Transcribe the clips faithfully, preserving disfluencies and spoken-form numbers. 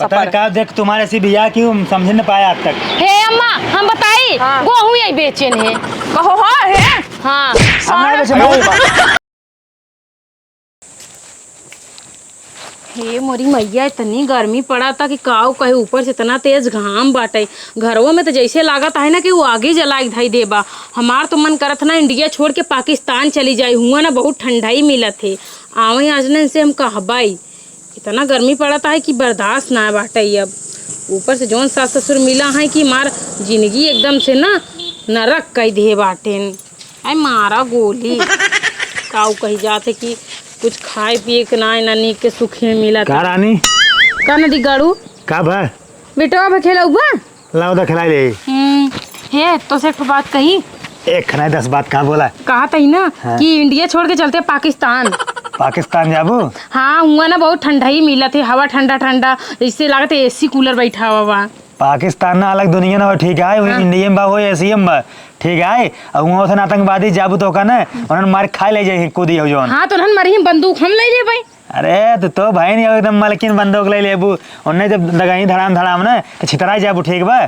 पता है का, देख, तुम्हारे सी बियाह की हम समझ न पाए आज तक। हे अम्मा, हम बताई, हाँ। गोहूँ यही बेचेन है। कहो, हाँ, है? हाँ। हमारे बेचे भाई। हे मोरी मैया, इतनी गर्मी पड़ा था कि काऊ कहे, ऊपर से इतना तेज घाम बाटे। घरवा में तो जैसे लागत है ना कि वो आगी जला के धई देबा। हमार तो मन करत ना इंडिया छोड़ के पाकिस्तान चली जाई, हुआ ना बहुत ठंडाई मिलत है। आवे आज ना इनसे हम कहबाई, इतना गर्मी पड़त है कि बर्दाश्त ना बाटे अब। ऊपर से जौन सास ससुर मिला है कि मार जिंदगी एकदम से ना नरक कई दे बाटेन। आई मारा गोली। काऊ कही जात है कि कुछ खाए पिए के ना, ना नीक के सुखे मिलत। का रानी? का नदी गाड़ू? का बा? बेटवा बा खेलौबा? लाओ दा खिलाई ले। हम्म, हे, तो से एक ठो बात कही। एक खनाई दस बात का बोला? कहा तही ना हाँ। कि इंडिया छोड़ के चलते पाकिस्तान। पाकिस्तान जाबू? हाँ, हुआ ना बहुत ठंडाई मिलत है, हवा ठंडा ठंडा, जैसे लागत है एसी कूलर बैठा हुआ बा। पाकिस्तान ना अलग दुनिया ना हो, ठीक है, वही हाँ। इंडिया में बा, हो एसी में बा, ठीक है। और वहाँ से आतंकवादी जाबू तो का ना, उन्होंने मार खा ले जाए, कूदी हो जौन। हाँ, तो उन्होंने मारी बंदूक हम ले ले भाई। अरे, तू तो भाई नहीं, एकदम मलकिन बंदूक ले लेबू। उन्ने जब दगाई धड़ाम धड़ाम ना, तो छितराई जाबू, ठीक बा?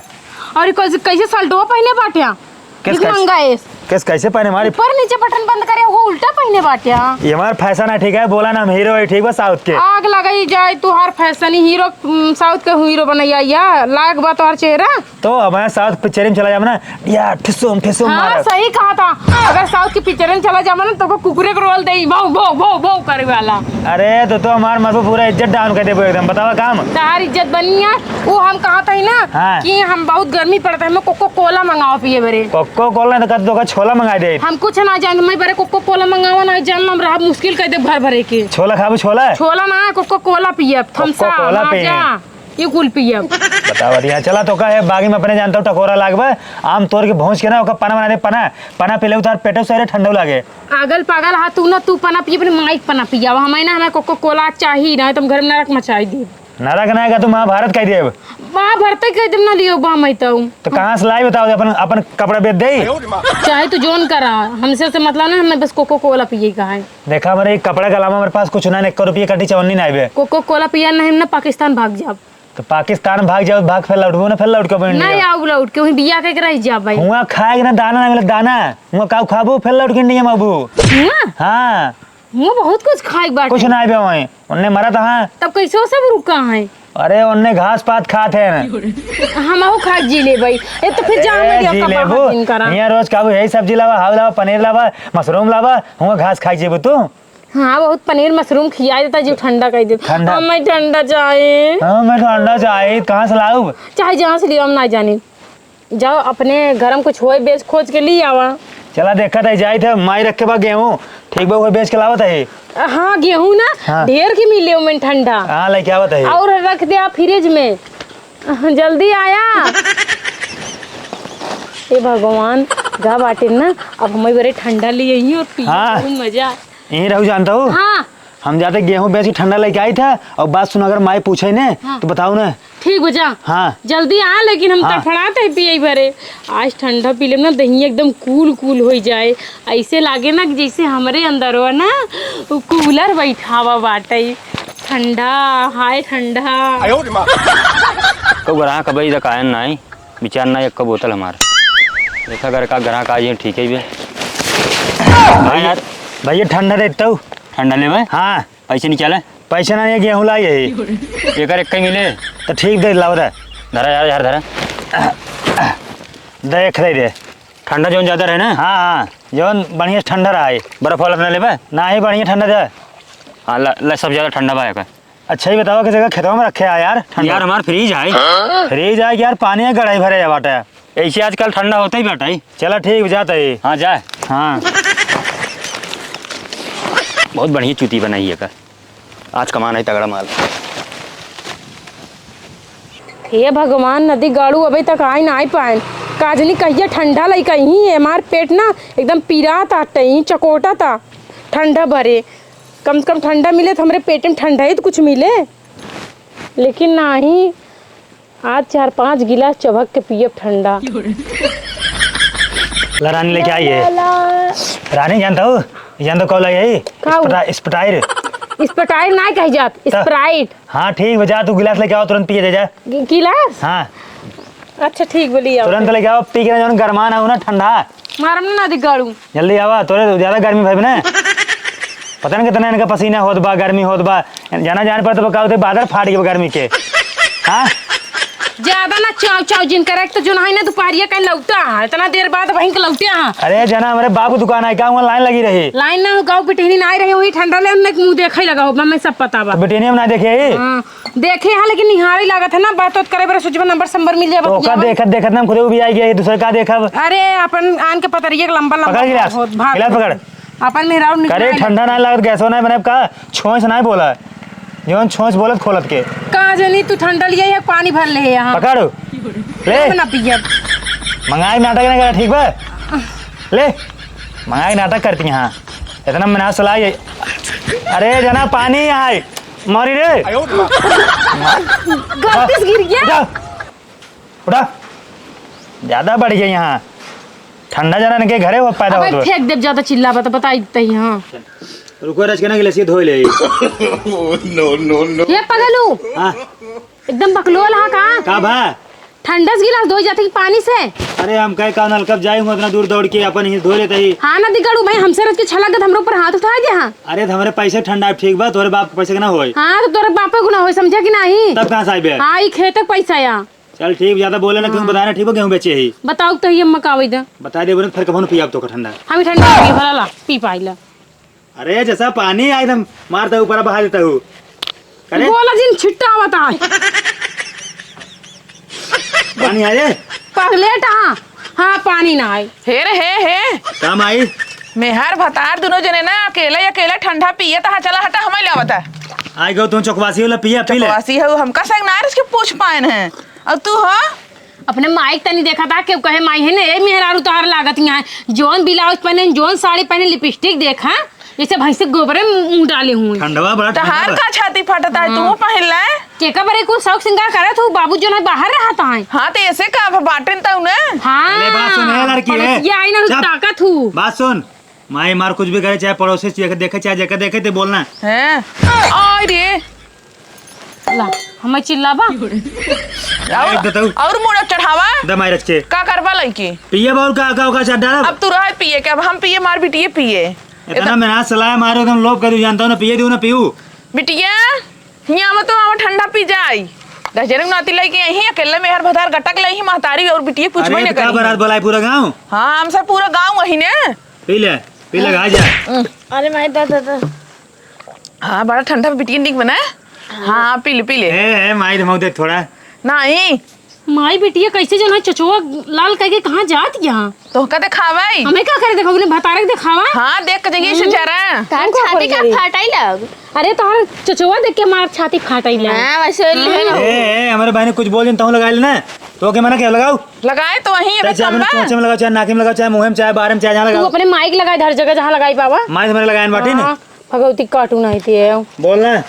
और कैसे, कैसे सल्टो पहने बाट्या? किस भिख कैसे? मंगा एस। किस कैसे पहने हमारी? ऊपर नीचे बटन बंद करे, वो उल्टा पहने बाट्या। ये हमार फैशन है, ठीक है? बोला ना, हम हीरो है, ठीक बा, साउथ के। आग लगाई जाए तुहार फैशन, हीरो, उम, साउथ के हीरो बनैया, या लायक बा तुहार चेहरा? तो अब मैं साउथ पिक्चर में चला जाब ना, या ठिसुम ठिसुम हाँ, मारब। सही कहा था। अगर साउथ की पिक्चर में चला जाब ना, तो को कुकुरे को रोल देई, भौ, भौ, भौ, भौ करे वाला। अरे, तो, तो हमार मरबो पूरा इज्जत डाउन कर देबो एकदम, बतावा काम। तहार इज्जत बनी है, वो हम कहा था ही ना हाँ। कि हम बहुत गर्मी पड़ता है, हमें कोको कोला मंगाओ पिए बरे। कोको कोला ना तो कहते तो का छोला मंगा दे। हम कुछ ना जान, मैं बरे कोको कोला मंगावा ना जान, हम रहा मुश्किल कर दे भर भरे के। छोला खाबू, छोला? छोला ना, कोको कोला पिए, थम्स अप, कोको कोला हाँ, पिए। जा। ई कुल पियब। बतावा दिया, चला तो का है, बागी में अपने जानता हूँ, टकोरा लागबा, आम तोड़ के भौंस के ना, ओकर पना बना दे, पना, पना पी ले, उतार पेटो सारे ठंडो लागे। आगल पागल हा तू ना, तू पना पिए, अपने माइक पना पियावा, हमें ना, हमें कोको कोला चाही ना, तुम घर में नरक मचाई दी। नरक ना आएगा तो महाभारत कह देब। महाभारत कह देब ना लियो बा मैं तो। तो कहाँ से लाई बताओ, अपन, अपन कपड़ा बेच दे। चाहे तू जोन करा, हमसे से मतलब ना, हमें बस कोको कोला पिए का है। देखा, हमारे एक कपड़ा के अलावा हमारे पास कुछ ना है, एक रुपये कटी चवन्नी ना आइबे। कोको कोला पिया नहीं ना, पाकिस्तान भाग जाब। तो पाकिस्तान भाग जाओ, भाग फिर लौटबो ना, फिर लौट के अब इंडिया। नहीं आऊ लौट के, वहीं बिया के रह जाब भाई। हुआं खाए के ना दाना ना मिले, दाना। हुआं काऊ खाबू, फिर लौट के इंडिया में आबू। हुआं? हाँ। हुआं बहुत कुछ खाए के बाटे। कुछ ना आइबे वहीं। उन्ने मरा था, हाँ। तब कैसे वो सब रुका है? अरे, उन्ने घास पात खात है ना। हम अहू खा जी ले भाई। ए, तो फिर जा ए, हमें दिया जी कपा लेबू। हाथ दिन करा। हियां रोज काबू यही सब्जी लावा, हाउ लावा, पनीर लावा, मशरूम लावा, हुआं घास खाई जेबू तू। हाँ, बहुत पनीर मशरूम खिया देता, जो ठंडा कर देता। ठंडा। हमें ठंडा चाहे। हाँ, मैं ठंडा चाहे, कहाँ से लाऊब? चाहे जहाँ से लियो, हम ना जानी। जाओ, अपने घर में कुछ होए, बेच खोज के ली आवा। चला, देखा था, जाई थे, माई रखे बा गेहूँ, ठीक बा, वो बेच के लावत है। हाँ, गेहूँ ना, हाँ। ढेर के मिले ओमें ठंडा। हाँ, लेके आवत है। और रख दे आप फ्रिज में। हाँ, जल्दी आया। ए भगवान, गा बाटे ना, अब हमें बरे ठंडा लिए ही और पी हाँ। खूब मजा। यहीं रहू जानता हूँ। हाँ। हम जाते गेहूँ बेच के ठंडा लेके आई था, और बात सुनो, अगर माई पूछे ने, हाँ। तो बताओ ना। ठीक बा, जा। हाँ। जल्दी आ, लेकिन हम हाँ। तड़फड़ात है पिए बरे। आज ठंडा पी लेब ना, दहिया एकदम कूल कूल होई जाए। ऐसे लागे ना कि जैसे हमरे अंदर हो ना, वो कूलर बैठावा बाटे। ठंडा, हाय ठंडा। कब ग्राहक अबे इधर कायन ना आई, विचार ना एक्को बोतल हमार। देखा अगर का ग्राहक आ जाए, ठीक है बे। हाँ यार। भैया ठंडा देता हूँ। ठंडा लेबे? हाँ। पैसे निकाले। पैसे ना, ये गेहूँ लाई है। एकर एक ही मिले। तो ठीक दे, लाओ रे। धरा यार, यार धरा। देख रही रे। ठंडा जौन ज्यादा रहे ना? हाँ, हाँ, जौन बढ़िया ठंडा रहा है। बर्फ वाला तो ना लेबे? ना ही, बढ़िया ठंडा दे। हाँ, ला, ला, सब ज्यादा ठंडा बा एकर। अच्छा, ये बताओ, किस जगह खेतवा में रखे है यार ठंडा? यार, हमार फ्रिज है। फ्रिज है कि यार, पानी है, गढ़ाई भरे है बाटे। ऐसे आजकल ठंडा होता ही बाटे। चला ठीक, जाता है। हाँ, जाए। हाँ। बहुत बढ़िया चूती बनाई है का। आज कमान है तगड़ा माल। हे भगवान, नदी गाड़ू अबे तक आए ना आए पाए। काजनी कहिया ठंडा लइका ही है, हमार पेट ना एकदम पिरात आटे, चकोटा था ठंडा भरे। कम से कम ठंडा मिले तो हमरे पेट में ठंडा ही तो कुछ मिले, लेकिन नाही। आज चार पाँच गिलास चबक के पियब ठंडा। ला रानी लेके आई है। ला, ला। रानी जानता हूँ, जानता कौन लाई है? का हुआ? स्प्रा-, स्प्राइट। Sprite ना कही जात, त-, Sprite। हाँ, ठीक बा, जा तू गिलास लेके आवा, तुरंत पिए दे जा। गि-, गिलास? हाँ। अच्छा, ठीक बा, ले आवा। तुरंत लेके आवा, पी के ना जौन गरमान आऊ ना ठंडा। मारम ना दिगाड़ू। जल्दी आवा, तोरे ज्यादा गर्मी भइल ना। पता ना कितना इनका पसीना होत बा, गर्मी होत बा। जाना जान पर तो का होते, बादर फाट गए गर्मी के। हाँ? ज्यादा ना चाव चाव जिन करे, एक तो जो नहीं ना दोपहरिया कहीं लौटा है, इतना देर बाद वहीं के लौटे हैं। अरे जना, हमरे बाबू दुकान है, का वहाँ लाइन लगी रही? लाइन ना हो, गाँव पिटहनी ना आई रही, वही ठंडा ले उन्हें मुँह देखे लगा हो, मैं सब पता बा। तो बेटियनी हम ना देखे ही? हाँ, देखे हैं, लेकिन निहारी लागत है ना, बात उत करे बरे सोचबा नंबर संबर मिल जाए, तो का बतियावा। देखत देखत ना हम खुदे उबियाई गए, दूसरे का देखब? अरे, अपन आन के पतरिया के लंबा लंबा पकड़ गिलास, होत भात गिलास पकड़। अपन मेहरारू करे निकाल ठंडा ना लागत, गैसो ना बने का, छोंच ना बोला, जौन छोंच बोलत खोलत के। का जानी तू ठंडा लिया या पानी भर ले यहाँ। पकड़, ले। हम ना पियब। मंगाई नाटक ना करा, ठीक बा? ले, मंगाई नाटक करती यहाँ। इतना मना सलाह ये। अरे जना, पानी आए। मारी रे। गलती से गिर गया। उठा। उठा। ज्यादा बढ़ गया यहाँ। ठंडा जना इनके घरे हो पैदा अबे होत बा। फेंक देब, ज्यादा चिल्लाबा तो बताई तही, हाँ। रुको, रच के ना गिलास ये धोई ले। No, no, no। ये पगलू। हाँ। एकदम बकलोल हा का? का भा? ठंडा से गिलास धोई जाते कि पानी से? अरे हम कहे का नलकब जाए हूँ, इतना दूर दौड़ के अपन ही धो लेते ही। हाँ ना दिगड़ू भाई, हमसे रच के छलक गत हमरे ऊपर हाथ उठा दे हाँ। अरे तो हमरे पैसे ठंडा ठीक बा, तोरे बाप के पैसे के ना होए। हाँ तो तोरे बापे को ना होए, समझा कि नहीं? तब कहाँ से आइबे? हाँ, ई खेते के पैसा या। चल ठीक, ज्यादा बोले ना, क्यों हाँ। बताए ना, ठीक बा, गेहूँ बेचे ही। बताओ तो ये अम्मा का आवेदन? बता दे बोले, फिर कबहू न पियाब तो का ठंडा। हम ही ठंडा पी भला ला, पी पाइला। अरे जैसा पानी आए एकदम मारता ऊपर बहा देता हूँ। अरे बोला जिन छिट्टा आवता है। पानी आए? पगलेट हाँ, हाँ पानी ना आए। हे रे हे हे। काम आई? मेहर भतार दुनो जने ना अकेले अकेले ठंडा पिए तहा, चला हटा, हमें ले आवता। आई गो तू चौकवासी वाला पिया, पी ले। चौकवासी है, हमका संग ना रच के पूछ पाएन है। और तू हो? अपने माई के तनी देखा था, केहू कहे माई है ने, ए मेहरारू तोहार लागत यहाँ है। जौन ब्लाउज पहने, जौन साड़ी पहने, लिपस्टिक देखा, जैसे भैंस के गोबरे मुँह डाले हुए। ठंडवा बड़ा ठंडा तहार बा। का छाती फाटता है, तू हाँ। पहन ले। केका बरे कुल शौक सिंगार करत हो, बाबू जो ना बाहर रहता है। हाँ, तो ऐसे का अब बाटेन तऊ ने? हाँ। ले बात सुन, ए लड़की है। पड़ोसिया आई ना, चुप। ताकत हूँ। बात सुन, माई मार कुछ भी करे, चाहे पड़ोसी देखे, देखे, चाहे जेकर देखे, ते बोलना। हैं? आय रे। ला, हमें चिल्लाबा? और, एक देतऊ। और मुड़ा चढ़ावा? दमाई रच के। का करबा लइकी? पिए बाउर का, का, का चाट डालब? अब तू रहे पिए के, अब हम पिए, मार बिटिए पिए। इतना इतना मेहनत सलाह मारो, एकदम लोभ कर दू, जानता हूँ ना, पिए दू ना पीऊ। बिटिया, हियाँ आवा तो आवा ठंडा पी जाई। दस जने के नाती लइके यहीं अकेले में हर भतार गटक लई ही महतारी और बिटिया पूछबे अरे, न तो का करी। बारात बोलाई पूरा गाँव? हाँ, हमसे पूरा गाँव वही ने। पी ले, पी ले, खा जा। अरे माई, दा, दा, दा। हाँ, बड़ा ठंडा बिटिया निक बना है। हाँ, पी ले, पी ले। ए, ए, माई, हम देख थोड़ा। नहीं। माई बिटिया कैसे जो ना चचोआ लाल कह के कहाँ जात यहाँ? तोहका देखावे। हमें का करे देखावे? अपने भतारे के देखावा? हाँ, देख के जाइए इसे हम्म। जरा। तार हमको छाती कर का जाइए। फाटाई लग। अरे, तोहर चचोआ देख के मार छाती फाटाई लग। हाँ, वैसे ले लो। ए, ए, हमारे भाई ने कुछ बोल दिन, तहूँ लगा लेना। तो के मना क्या लगाओ? लगाए तो वहीं, अबे चाहे अपने कम बा। चोंचे में लगाओ, चाहे नाकी में लगाओ, चाहे मुँहे में, चाहे बारे में, चाहे जहाँ तू लगाओ। अपने माइक लगाए, हर जगह जहाँ लगाई बाबा। माई हमारे लगाए बाटी ने। हाँ। भगवती काटू नहीं दिए। बोल ना।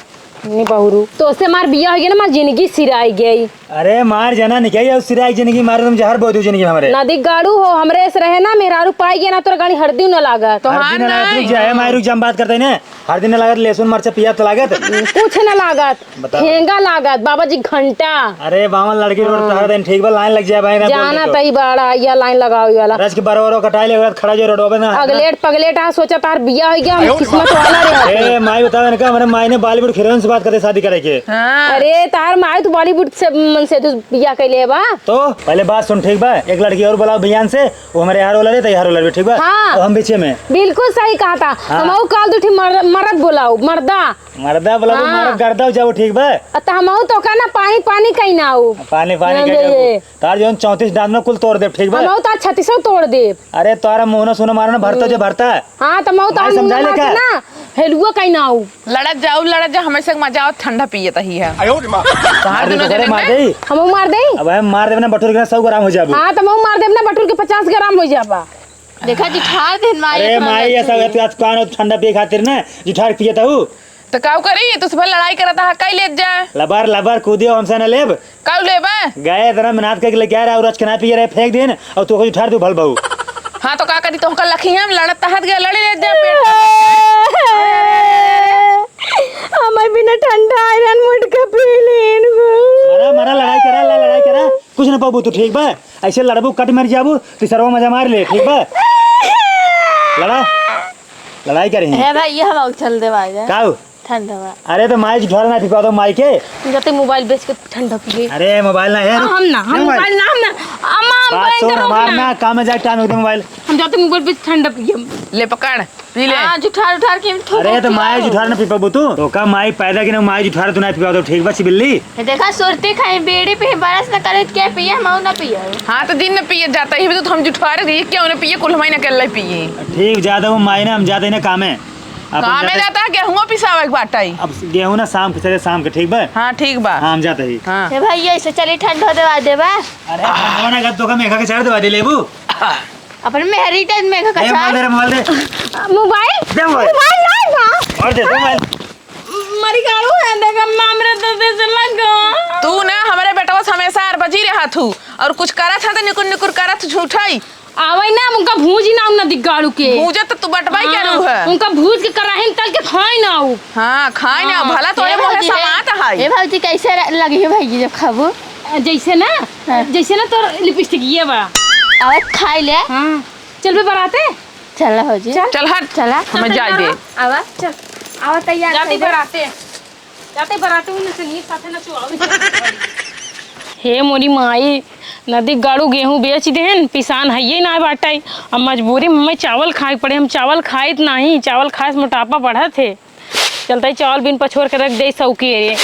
नहीं बहुरू। तो उससे मार बिया हो गया ना, मार जिंदगी सिराई गई। अरे मार जना नहीं क्या, सिराई जिंदगी मारे, तुम जहर बोल दो जिंदगी में हमारे। नदी गाड़ू हो, हमरे से रहे ना, मेहरारू पाई गया ना, तोर गाड़ी हरदी न लागत। तो हरदी हाँ न लागत, नहीं। रुक जा, ए माई रुक जा, हम बात करते हैं ना। हरदी न लागत, लहसुन मरचा पिया तो लागत। कुछ न लागत। बताओ। ठेंगा लागत, बाबा जी घंटा। अरे बावन लड़की रोड हाँ। तहार दिन ठीक बा, लाइन लग जाए भाई ना बोल जाना दे तो। तई बड़ा, या लाइन लगावे वाला। रच के बरो बरो कटाई ले, खड़ा जो रोडवा पे ना। अगलेट पगलेट आ, सोचा तार बिया हो गया, हम किस्मत वाला रहे। ए, माई बतावे इनका, हमारे माई ने बॉलीवुड हीरोइन से बात करते शादी करे के। हाँ। अरे, तार माई तो बॉलीवुड से मन से तू बिया कैले बा। तो पहले बात सुन, ठीक बा? एक लड़की और बुलाओ बयान से, वो हमारे यार वाला रहता, यार वाला भी, ठीक बा? हाँ। अब हम बीचे में। बिल्कुल सही कहा था। हाँ। हमहू काल दू ठी मर-, मरद बुलाओ, मर्दा। मर्दा बोला तो हाँ। मर्द गर्दा हो जाओ, ठीक बा? अ, त हमहू तो का ना पानी, पानी कहीं ना हो। पानी, पानी हाँ, कहीं ना ये। हो। तार जौन चौंतीस दांत में कुल तोड़ देब, ठीक बा? हमहू तार छत्तीसो तोड़ देब। अरे, तोरा मुंह ना सुनो, मारो ना, भरतो जे भरता। हाँ, त हमहू तार भाई मुंह समझा ना ले मारते क्या? ना, हेलुआ कहीं ना हो। लड़त जाओ, लड़त जाओ, हमेशा मजा आओ, ठंडा पिए तही है। आयो रे माँ। कहाँ मार दे, दोनों तो करे, जने मार में? दे। हमहू मार दे। अब हम मार देब ना, बटुर के ना सौ ग्राम हो जाबो। हाँ, त हमहू मार देब ना, बटुर के पचास ग्राम हो जाबा। देखा, जुठार देन माई अरे इतना माई, ये सब लड़की। एतवार कान हो ठंडा पिए खातिर ना, जुठार पिए तहू। तो काऊ करी? तू सुबह लड़ाई करता है, कई लेत जा। लबर, लबर, कूदियो, हमसे न लेब। काऊ लेबा? गए इतना मेहनत करके लेके आ रहा, और रच के ना पिए रहे, फेंक देन, और तू को जुठार तू भल बहू। हाँ, तो का करी? तोहका लखी हम लड़त तहत गए, लड़े लेत जा पेट। अरे, अरे, अरे, अरे। बिना ठंडा आयरन मुड़ के पी लेन गो। मरा, मरा, लड़ाई करा, ला, लड़ाई करा। कुछ न पाबू तू, ठीक बा? ऐसे लड़बू, कट मर जाबू, तीसरवा मजा मार ले, ठीक बा? लड़ा, लड़ाई करे हैं। हे भाई, ये हम उछल दे भाई। का हो? ठंडा बा। अरे तो माई जुठार ना पिपा दो माई के। हम जाते मोबाइल बेच के ठंडा पिए। अरे मोबाइल ना है। हम ना, हम मोबाइल ना, हम ना। अम्मा, हम बात सुन, हमार ना, काम में जाए टाइम एकदम मोबाइल। हम जाते मोबाइल बेच ठंडा पिए। ले पकड़। पी ले। हाँ, जुठार उठार के ठोक अरे, तो माई जुठार न पीपा बू तू? तो का माई पैदा की ना माई जुठार तू ना पीपा तो ठीक बा, सी बिल्ली? ये देखा, सुरती खाई, बीड़ी पी, बरस न करे, के पिए, हम ना पिए। हाँ, तो दिन न पिए जाता, ये भी तो हम जुठार गई, क्यों न पिए, कुल हम ही न कर ले पिए। ठीक, जाता हूँ माई ना, हम जाते ही ना कामे। अपन कामे जाते जाता है, गेहूं पिसावे के बाटा ही। अब गेहूं ना शाम के चले, शाम के, ठीक बा? हाँ, ठीक बा। हाँ, हम जाते ही। हाँ। ए भाई, ऐसे चली, ठंडा दवा देबा। अरे, ठंडा ना कर, तो का मेघा के चार दवा दे लेबू। अपन मेहरी टाइम में का ए, कछा। मोबाइल दे रे, मोबाइल दे। मोबाइल? दे मोबाइल। मोबाइल नहीं बा। और दे, दे मोबाइल। मरी गाड़ू है, देख, अम्मा हमरे दर्द से लग गो। तू ना हमरे बेटवा से हमेशा अरबजी रहत हू, और कुछ करत है तो निकुर निकुर करत झूठाई। आवे ना, उनका भूजी ना, उन्ना दिगाड़ू के। भूजत तो तू बटवाई हाँ, करू है। उनका भूज के कराही में तल के खाई ना आऊ। हाँ, खाई ना, हाँ। भला तोरे ए मुँह भौजी, समात है। ए भौजी, कैसे र-, लगी है भौजी जब खाबू? जैसे ना, हाँ। जैसे ना तोर लिपस्टिक ये बा। अब खाई ले। हाँ। चल बे बराते। चल भौजी। चल। चल हट। चला। हमें चल जाए दे। तैयार हो। आवा, चल। आवा तैयार जाती कर दे। बराते। जाते बराते उन्हें संगीत साथे नचवावे। हे मोरी माई, नदी गाड़ू गेहूं बेच देहन, पिसान हइये ना बाटइ। अब मजबूरी में हमें चावल खाए के पड़े। हम चावल खाइत नाही, चावल खाए से मोटापा बढ़त है। चलते ही चावल बिन पछोर के रख दे सौकी रे।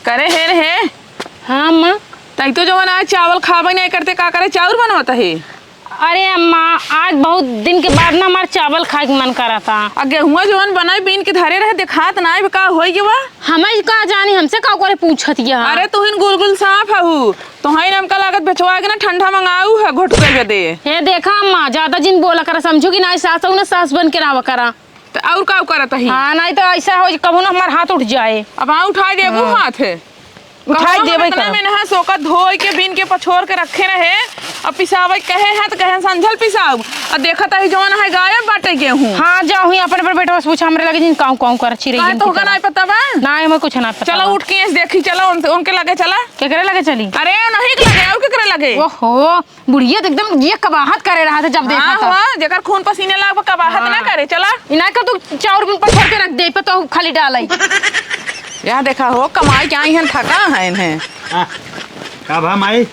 करे हे रे हे। हाँ, अम्मा। तई तो जवन आज चावल खाबे नहीं करते, का करे, चाउर बनवत है? अरे अम्मा, आज बहुत दिन के बाद ना हमार चावल खाए के मन करा था। आ गेहुआ जवन बनाई बीन के धरे रहे, देखात ना आइब, का होई गवा? हमें का जानी, हमसे का करे पूछत गया? अरे तू हिन गुलगुल सांप हऊ, तो हई हमका लागत बेचवा के ना ठंडा मंगाऊ है घोट के बदे। हे देखा अम्मा, ज्यादा जिन बोला करा, समझू कि ना सास हऊ ना सास बन के रहा करा। त और का करत ही? हाँ, नहीं तो ऐसा हो, कबो ना हमार हाथ उठ जाए। अब हाँ उठाई देबू हाँ। हाथ है। उठाई कहूँ देबे इतना करब। मेनहा सोका धोई के, बीन के, पछोर के रखे रहे, अब पिसावे कहे हैं त कहे संझल पिसाऊ। अब देखत ही जवन है गायब बाटे गेहूँ। हाँ, जाओ हुई अपन पर बेटवा से पूछा, हमरे लगे जिन काऊ काऊ कर चिरई काहे जिन तो की होगा तरह। नहीं पता बा? ना, हमें कुछ ना पता चलो बा। उठ के ऐसे देखी, चलो उनसे, उनके लगे चला। केकरे लगे चली? अरे नहीं के लगे, और केकरे लगे? ओहो, बुढ़िया तो एकदम ये कबाहत करे रहा था जब देखा हाँ, था। हाँ, जेकर खून पसीने लाग, वो कबाहत ना हाँ। करे, चला। इनाय कर तू चाउर बिन पत्थर पे रख दे, पे तो खाली डालाई। यहाँ देखा हो, कमाई के आई हैं, थका है इन्हें। हाँ, का भा माई?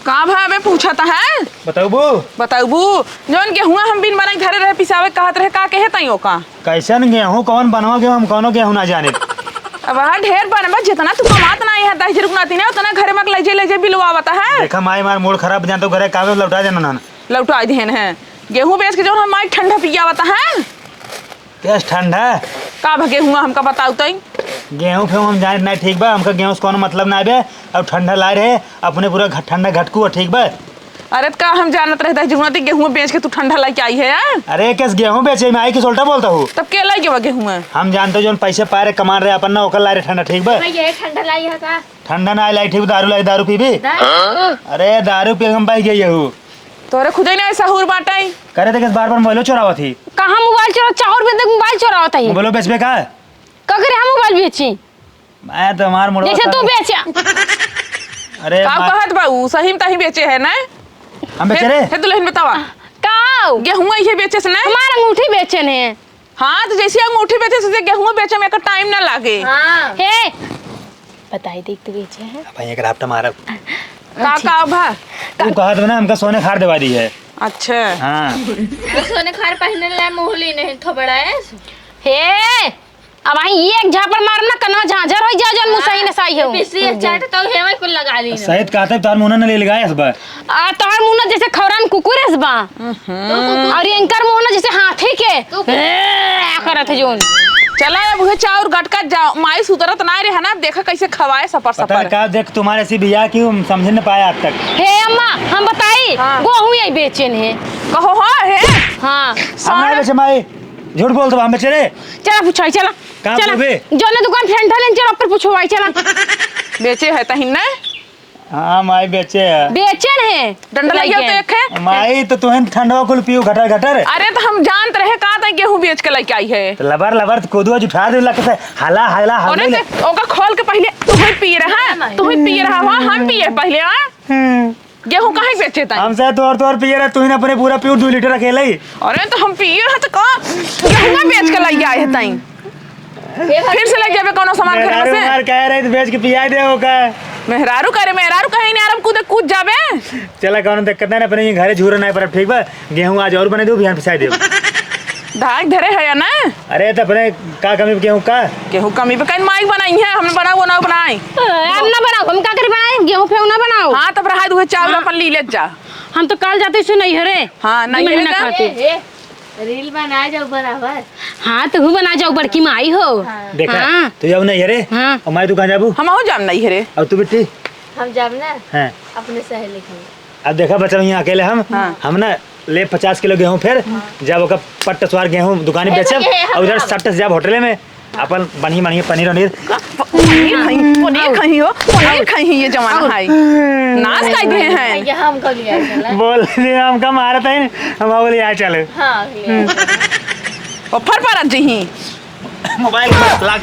का भा, अबे पूछत है? बतौबू? बतौबू? जौन गेहुआ हम बिन बनाई धरे रहे, पिसावे कहत रहे, का कहे तई ओका? कैसन गेहूं, कौन बनवा गेहूं, हम कौनो गेहूं ना जाने। अब वहाँ ढेर बनबा, जितना तू कमात ना है, दस रुक नाती ना, उतना घरे मक ले जे, ले जे बिलवावत है। देखा माई, हमार मूड खराब, जान तो घरे कागज लौटा देना ना। लौटा देहन है। गेहूं बेच के जौन हम माई ठंडा पियावत है। कैस ठंडा? का भा गेहूं हमका बताऊ तई? गेहूं फेहूं हम जाने नहीं, ठीक बा, हमका गेहूं से कौनो मतलब ना बे। अब ठंडा लाए रहे, अपने पूरा घ-, ठंडा घटकू, ठीक बा? अरे, त का हम जानत रहे, दस जुगुना ती गेहूं बेच के तू ठंडा लाइके आई है, यार? अरे, कैस गेहूं बेचे में आई, किस उल्टा बोलता हूँ? तब के लाई के बा गेहूं? हम जानते, जौन पैसे पाए रहे, कमा रहे, अपन ना ओकर लाए रहे ठंडा, ठीक बा? भैया, ये ठंडा लाई है का? ठंडा ना लाई, ठीक बा, दारू लाई, दारू पीबी? दा- अरे, दारू पी के हम बह गए हूँ। तोरे खुदे ना सहूर बाटाई। करे थे, कैस बार बार मोबाइलो चोरावत ही? कहाँ मोबाइल चोरा, चाउर बेच दे, मोबाइल चोरावत ही। मोबाइलो बेचबे का? का करे हम मोबाइल बेची? मैं तो हमार मुड़वा जैसे तू था। बेचा। अरे का मार- कहत बा ऊ? सही में तही बेचे है ना? हम बेचे रे? हे दुल्हन बतावा। का? गेहूं इहे बेचे से ना? हमार अंगूठी बेचे ने। हाँ, तो जैसे अंगूठी बेचे से गेहूं बेचे में एक टाइम ना लागे। हाँ। हे, बताई दे तू बेचे है। अब एक राफ्ट मारब। का, का भा? तू कहत बा ना, हमका सोने खार देवा दी है। अच्छा। हाँ। सोने खार पहनने ला मोहली नहीं थोबड़ा है। हे, अब आई एक झापड़ मारब ना, कनवा झांझर होई जाए, जौन मुसही नसाई हो। पिछली एक चाट तो हेवा कुल लगा ली ना। सहित कहते तोहर मुंह ना ले लगाए हस बा। आ, तोहर मुंह ना जैसे खौरान कुकुर हस बा। हम्म। और इनकर मुंह ना जैसे हाथी के। तू ए, करत है जौन। चला अब उहे चाउर गटकत जाओ, माई सुतरत ना रहे ना, अब देखा कैसे खवाए सपर पता है सपर। का, देख तुम्हारे ऐसी बिया की हम समझ न पाए आज तक। हे अम्मा, हम बताई, हाँ। गोहूं यही बेचेन है। कहो हाँ है। हाँ। हमारे बेचे माई, झूठ बोल दो, हम बेचे रे। चला पूछो, चला। कहाँ चला। पूछबे? जौने दुकान ठंडा लेन, चला ऊपर पूछो भाई, चला। बेचे है तहिन ना? हाँ माई, बेचे है। बेचे नहीं। डंडा लग गया तो एक है। माई, तो तुहन ठंडवा कुल पियो घटर घटर। अरे, तो हम जानत रहे का तई गेहूं बेच के लेके आई है। तो लबर लबर तो कोदुआ जुठार दे लगत है, हला हला हला। अरे, तो ओका खोल के पहिले तुहन पिए रहा, तुहन पिए रहा हो, हम पिए पहिले, हाँ? हम्म। गेहूं काहे बेचे ताई? हमसे तोर तोर पिए रहे, तुहन अपने पूरा पियो दो लीटर अकेले ही। अरे, तो हम पिए रहा तो का? गेहूं बेच के लेके आए है ताई। फिर से लग जाबे कौनो सामान खरीदे से। मेहरारू मार कह रहे तो बेच के पिया दे ओका। मेहरारू करे, मेहरारू कहीं नहीं, आराम कूदे कूद जाबे। चला, कौनो दिक्कत नहीं, अपने ही घरे झूरे नहीं पर, ठीक बा? गेहूं आज और बने दो, बिहान पिसाई देब। धाक धरे है या ना? अरे, तो अपने का कमी गेहूं का? गेहूं कमी पे कहीं माई बनाई है, हमने बनाओ, बनाओ, बनाए। अ, हम ना बनाओ, हम का करी बनाए? गेहूं फेहूं ना बनाओ। हाँ, तब रहा दुहे चावल हाँ। अपन ली ले जा। हम तो कल जाते से नहीं हरे। हाँ, दो नहीं महीना हरे का? खातिर। ए, ए, रील बना जाओ बराबर। हाँ, तू बना जाओ, बड़की माई हो। हाँ। देखा, हाँ। तू जाओ नहीं हरे। हाँ। और माई, तू कहाँ जाबू? हम हो जाम नहीं हरे। और तू बिट्टी? हम जाब ना। हाँ। अपने सहेली के। अब देखा बच्चा, यहाँ अकेले हम, हाँ। हम ना ले पचास किलो गेहूं, फिर हाँ। जब ओकर पट्ट स्वार गेहूं दुकानी ए, बेचब, ये, ये, और उधर हाँ। सट्ट से जाब होटले में, अपन बढ़िया बढ़िया पनीर वनीर। पनीर खाई, पनीर खाई हो, पनीर खाई ही ये जमाना है। नाश कर दिए हैं। ये हम को लिया चला। बोल दे, हमका मारत है, हम बोले, "आ चल।" हाँ, ले। वो फर फरत जी ही। मोबाइल लाग,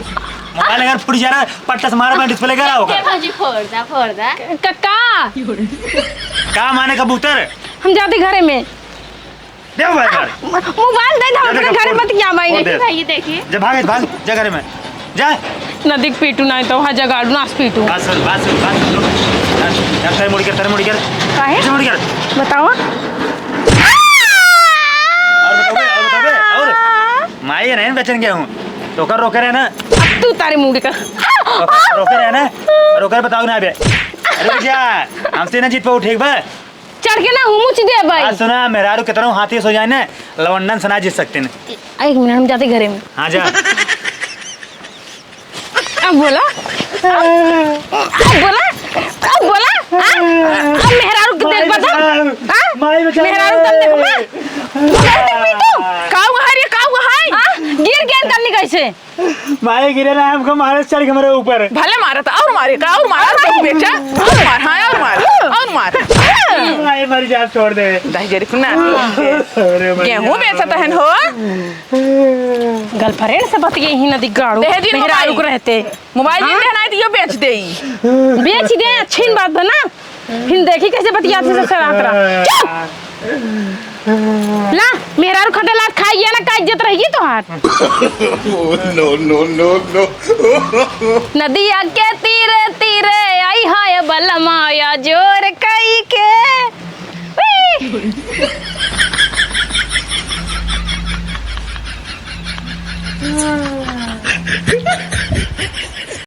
मोबाइल अगर फूट जा रहा है, पट्टा से मारा, मैं डिस्प्ले करा होगा। ए भौजी, फोड़ दा, फोड़ दा। क-, का? का माने कबूतर? हम जाते घरे में। दे मोबाइल मार। म-, मोबाइल दे दे, जा, अपने जा, घरे फोड़। मत क्या भाई। फोड़ दे। भाई, ये देखिए। जा भाग, भाग, जा घरे में। जा। नदी के पीटू नहीं तो वहाँ जगाड़ू नास पीटू। बात सुन, बात सुन, बात सुन, लोग। बात सुन। यार, तेरे मुड़ी कर, तेरे मुड़ी कर। काहे? पीछे मुड़ी कर। बताओ। और बताओ बे, और बताओ बे, और। माई नहीं बेचन गेहूं। तो कर रोके रहे ना। अब तू तारे मुड़ी कर। तो कर रोके रहे ना। रोके बताओ ना बे। अरे जा, हमसे ना जीत पाऊ, ठीक बा? चढ़ के ना हुमुच दे भाई। बात सुना, मेहरारू के तरह हाथी सो जाए ना, लवंडन से ना जीत सकते न। एक मिनट, हम जाते घरे में। हाँ, जा। अब बोला? अब बोला? अब बोला? हाँ? अब मेहरारू के माई देख बता? बचाओ। हाँ? माई बचाओ। मेहरारू के देख बता? मोबाइल देख भी तू? का हुआ है रे, का हुआ है? हाँ? गिर गए तन्नी कैसे? माई गिरे ना, हमको मारे चढ़ के हमारे ऊपर। भले मारत, और मारे का, और मार, और कहूँ बेचा, और मार, हाँ, और मार, और मार। माई मर जा, छोड़ दे। दही जरी सुना। अरे मर गेहूं जा। बेचत हन हो। गर्लफ्रेंड से बतिये ही नदी गाड़ू। दे दी मेहरारू मोबाइल। को रहते। मोबाइल हाँ? दे देना है तो यो बेच दे। बेच दे, अच्छी बात है ना। फिर देखी कैसे बतियात है सबसे रात रात। चुप! ला, मेहरारू खटे लात खाइए ना, का इज्जत रहेगी तोहार? No, no, no, no। नदिया के तीरे तीरे आई है बलमा या जोर कई के। उई!